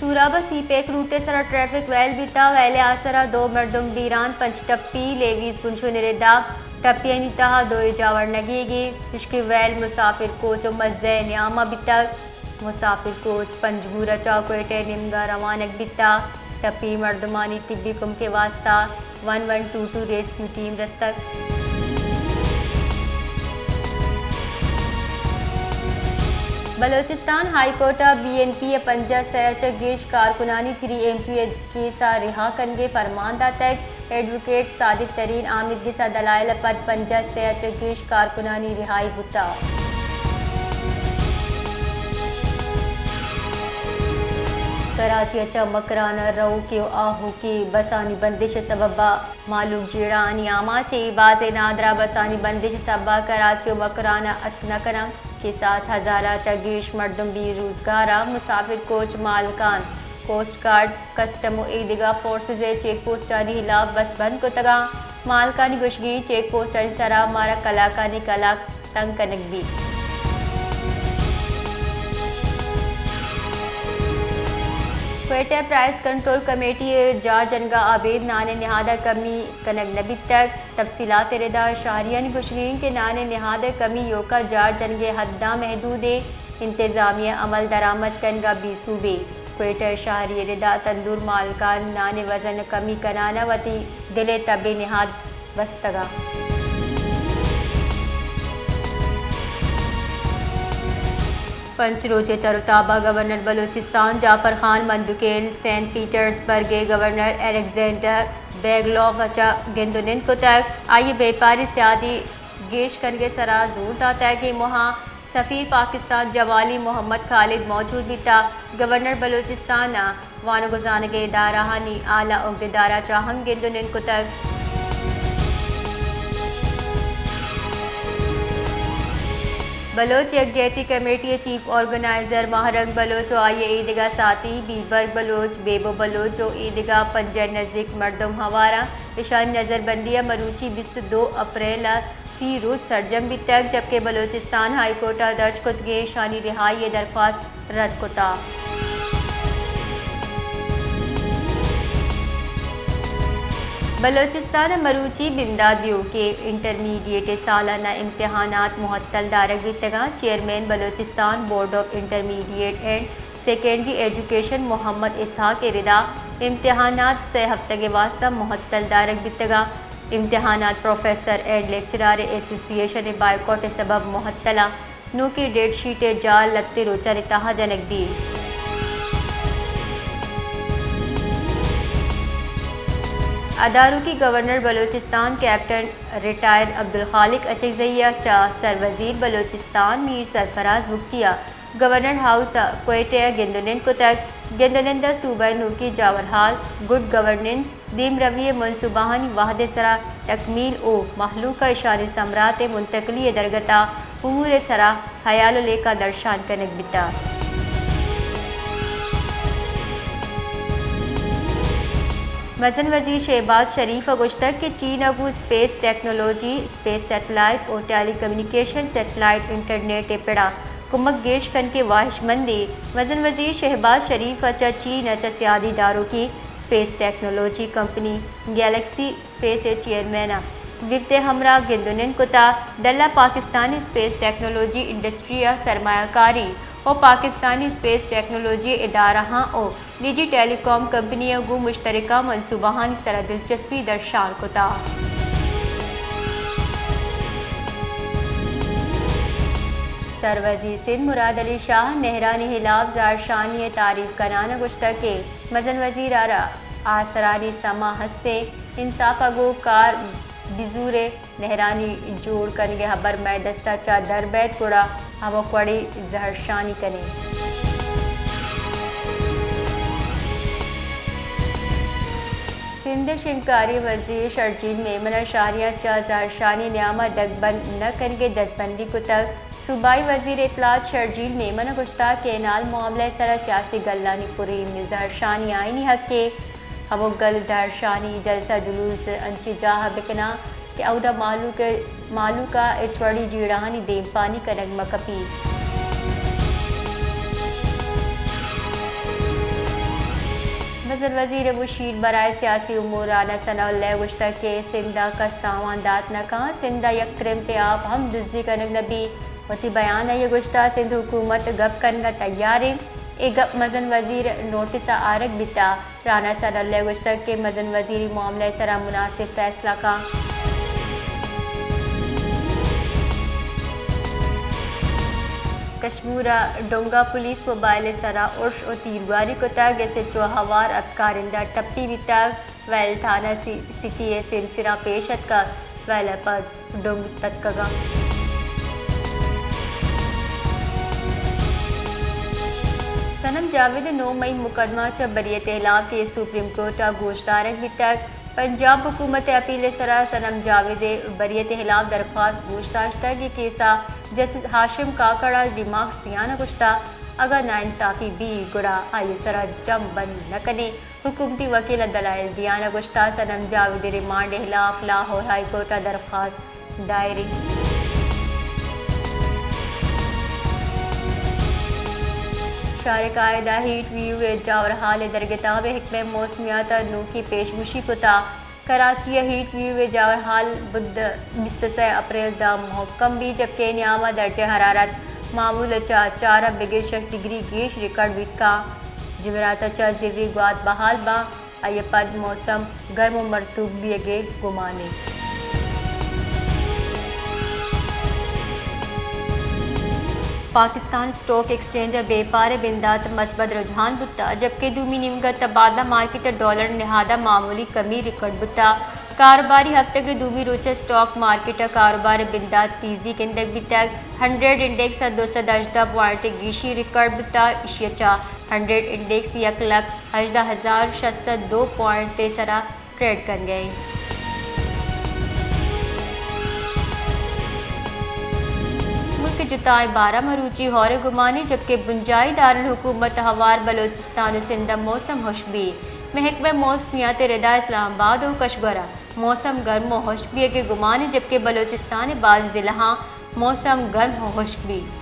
سوراب ءَ سی pack route ءِ سرا ٹریفک ویل بیتا، ویل ءِ آسرا دو مردم بیران، پنچ ٹپی، لیویز بنشون ءِ ردا ٹپیانی تہا دوئے جاور نگیگی، اشکی ویل مسافر کوچ و مزہ ءِ نیاما بیتگ۔ مسافر کوچ پنجگور ءَ چہ کوئٹہ ءِ نیمگا روانگ بیتا۔ ٹپی مردمانی طبی کمک ءِ واستہ one one two two rescue team رستگ۔ بلوچستان ہائی کورٹ ءَ بی این پی ءِ پنجاہ سئے ءَ چہ گیش کارکنانی three M P O case ءَ رہا کنگ ءِ فرمان داتگ۔ ایڈووکیٹ صادق ترین آمید گس ءَ دلائل ءَ پد پنجاہ سئے ءَ چہ گیش کارکنانی رہائی بوتا۔ کراچی ءَ چہ مکران ءَ روکی و آہوکی بسانی بندش ءِ سبب ءَ مہلوک جیڑہانی آماچ ایں۔ بازیں نادراہ بسانی بندش ءِ سبب ءَ کراچی و مکران ءَ اتک نہ کنگ۔ کساس ہزار ءَ چہ گیش مردم بے روزگار ءَ، مسافر کوچ مالکان کوسٹ گارڈ، کسٹم و ایدگہ فورسز ءِ چیک پوسٹانی ہلاپ بس بند کتگاں۔ مالکانی گوشگی، چیک پوسٹانی سرا مارا کلاکانی کلاک تنگ کنگ بیت۔ کوئٹہ پرائس کنٹرول کمیٹی ءِ جار جنگا ابید نان ءِ نہادا کمی کنگ نہ بیتگ۔ تفصیلات ءِ ردا شہریانی گوشگ انت کہ نان ءِ نہاد ءِ کمی ایوکا جار جنگ ءِ حداں محدود انت، انتظامیہ عمل درآمد کنگا بے سوب انت۔ کوئٹہ ءِ شہری ءِ ردا تندور مالکان نان ءِ وزن ءِ کمی کنان ءَ وتی دل ءِ تب ءِ نہاد بستگ انت۔ پنچ روچ ءِ تر و تاب ءَ گورنر بلوچستان جعفر خان مندوکیل سینٹ پیٹرز برگ ءِ گورنر الیگزینڈر بیگلوف ءَ چہ گند و نند کتگ۔ آئی ءَ بیپاری سیادی گیش کنگ ءِ سرا زور داتگ۔ اے موہ ءَ سفیر پاکستان جمالی محمد خالد موجود بیتگ۔ گورنر بلوچستان ءَ وانگ و زانگ ءِ ادارہانی اعلی عہدیدار ءَ چہ ہم گند و نند کتگ۔ بلوچ یکجہتی کمیٹی ءِ چیف آرگنائزر ماہ رنگ بلوچ و آئی ءِ ایدگہ ساتھی بیبرگ بلوچ، بیبو بلوچ و ایدگہ پنجاہ ءِ نزیک مردم ہوار انت۔ اشانی نظربندی ءَ مروچی بیست ءُ دو اپریل ءَ سی روچ سرجم بیتگ، جبکہ بلوچستان ہائی کورٹ ءَ درج کتگیں اشانی رہائی ءِ درخواست رد کتگ۔ بلوچستان ءَ مروچی بندات دیوکیں انٹرمیڈیٹ ءِ سالانہ امتحانات مہتل دارگ بیتگ انت۔ Chairman Balochistan board of intermediate and secondary education Muhammad Ishaq ءِ ردا امتحانات سئے ہفتگ ءِ واستہ مہتل دارگ بیتگ انت۔ امتحانات پروفیسر اینڈ لیکچرار ایسوسی ایشن ءِ بائیکاٹ ءِ سبب مہتل انت۔ نوکیں ڈیٹ شیٹ ءِ جال لہتے روچانی تہا جنگ بیت۔ ادارکی گورنر بلوچستان کیپٹن ریٹائرڈ عبدالخالق اچکزئی ءَ چہ سروزیر بلوچستان میر سرفراز بگٹی ءَ گورنر ہاؤس ءَ کوئٹہ ءَ گند ءُ نند کتگ۔ گند ءُ نند ءَ صوبہ ءِ نوکیں جاورحال، گڈ گورننس، دیمروی ءِ منصوبہانی وہد ءِ سرا تکمیل ءُ مہلوک ءَ اشانی ثمرات ءِ منتقلی ءِ درگت ءَ امور ءِ سرا ہیال ءُ لیکہ درشان کنگ بیتگ۔ مزن وزیر شہباز شریف ءَ گوشتگ کہ چین ءَ گوں اسپیس ٹیکنالوجی، اسپیس سیٹلائٹ ءُ ٹیلی کمیونیکیشن سیٹلائٹ انٹرنیٹ ءِ پڑ ءَ کمک گیش کنگ ءِ واہشمندیں۔ مزن وزیر شہباز شریف ءَ چہ چین ءَ چہ سیادی داروکیں space technology company Galaxy space ءِ چیئرمین ءَ وفد ءِ ہمراہ گند ءُ نند کتگ۔ ڈل ءَ پاکستانی اسپیس ٹیکنالوجی انڈسٹری ءِ سرمایہ کاری ءُ پاکستانی اسپیس ٹیکنالوجی ادارہاں ءُ نجی ٹیلی کام کمپنی ءَ گوں مشترکہ منصوبہانی سرا دلچسپی درشان کتگ۔ سروزیر سندھ مراد علی شاہ ءَ نہرانی ہلاپ زہرشانی ءِ تعریف کنان ءَ گوشتگ کہ مزن وزیر ءَ را آسرانی سما ہست انت، انصاف ءَ گوں کار بزور ءُ نہرانی جوڑ کنگ ءِ ہبر مئے دست ءَ چہ در بئیت، گڑا ہمک وڑیں زہرشانی کنیں۔ سندھ ءِ شنگکاری وزیر شرجیل میمن ءَ شہریاں چہ زہرشانی نیام ءَ دگبند نہ کنگ ءِ دزبندی کتگ۔ صوبائی وزیر اطلاعات شرجیل میمن ءَ گوشتگ کہ اینال معاملہ ءِ سرا سیاسی گلانی پریم زہرشانی آئینی حقے۔ ہمک گل زہرشانی، جلسہ جلوس انچیں جاہ ءَ بکناں کہ اودا مہلوک، مہلوک ءَ ہچ وڑیں جیڑہانی دیمپانی کنگ مہ کپیت۔ مزن وزیر مشیر برائے سیاسی امور رانا ثناء اللہ ء گوشتگ کہ سندھ ء کس تاوان دات نہ کنت، سندھ ء یک ترمپے آپ ہم دزی کنگ نہ بیت۔ وتی بیان ء آئی ء گوشتگ سندھ حکومت گپ کنگ ء تیار انت، اے گپ مزن وزیر ء نوٹس ء آرگ بیتگ۔ رانا ثناء اللہ ء گوشتگ کہ مزن وزیر اے معاملہ ء سرا مناسب فیصلہ کنت۔ کشمور ء ڈونگا پولیس موبائل ء سرا ارش ء تیرگواری کتگ، ایس ایچ او ہوار ء کارندہ ٹپی بیتگ، ویل تھانہ سی-، سٹی ء سیمسراں پیش اتکگ، ویل ء پد ڈونگ تتکگ انت۔ صنم جاوید ء نو مئی مقدمہ چہ بریت ء ہلاپ کہ سپریم کورٹ ء گوشدارگ بیتگ۔ پنجاب حکومت ء اپیل ء سرا صنم جاوید ء بریت ء ہلاپ درخواست گوشداشتگ۔ اے کیس ء جسٹس ہاشم کاکڑ ء ڈیمانکس دیان ء گوشتگ، اگاں ناانصافی بی گڑا آئی ء سرا جم بند نہ کنیں۔ حکومتی وکیل ء دلائل دیان ء گوشتگ صنم جاوید ء ریمانڈ ء ہلاپ لاہور ہائی کورٹ ء درخواست دائری۔ شارقائدہ ہیٹ ویو ء جاور حال ء درگت ء بہ حکمہ موسمیات ء نوکی پیش گوشی کتگ۔ کراچی ء ہیٹ ویو ء جاور حال بدھ بیست ء سئے اپریل ء داں مھکم بیت، جبکہ نیام ء درجہ حرارت معمول ء چہ چار ء بگر شش ڈگری گیش ریکارڈ بیت کنت۔ جمعرات ء چہ زری گوات بحال باں۔ آئی ء پد موسم گرم ء مرطوب بیگ ء گمان انت۔ پاکستان اسٹاک ایکسچینج ء بیپار ء بندات ء مثبت رجحان بوتگ، جبکہ دومی نیمگ ء تبادلہ مارکیٹ ء ڈالر ء نہاد ء معمولی کمی ریکارڈ بوتگ۔ کاروباری ہفتگ ء دومی روچ ء اسٹاک مارکیٹ ء کاروبار ء بندات تیزی گندگ بیتگ۔ ہنڈریڈ انڈیکس ء دو سد ہژدہ پوائنٹ ء گیشی ریکارڈ بوتگ، ایشی ء چہ ہنڈریڈ انڈیکس یک لکھ ہژدہ ہزار شش سد دو پوائنٹ ء سرا ٹریڈ کنگ ء انت۔ ملک ء جتائیں بارہ مروچی ہور ء گمانی، جبکہ بنجاہی دارالحکومت ہوار بلوچستان ء سندھ ء موسم ہشک بی۔ محکمہ موسمیات ء ردا اسلام آباد ء کشگور ء موسم گرم ء ہشک بیگ ء گمان انت، جبکہ بلوچستان ء باز ضلعاں موسم گرم ء ہشک بیت۔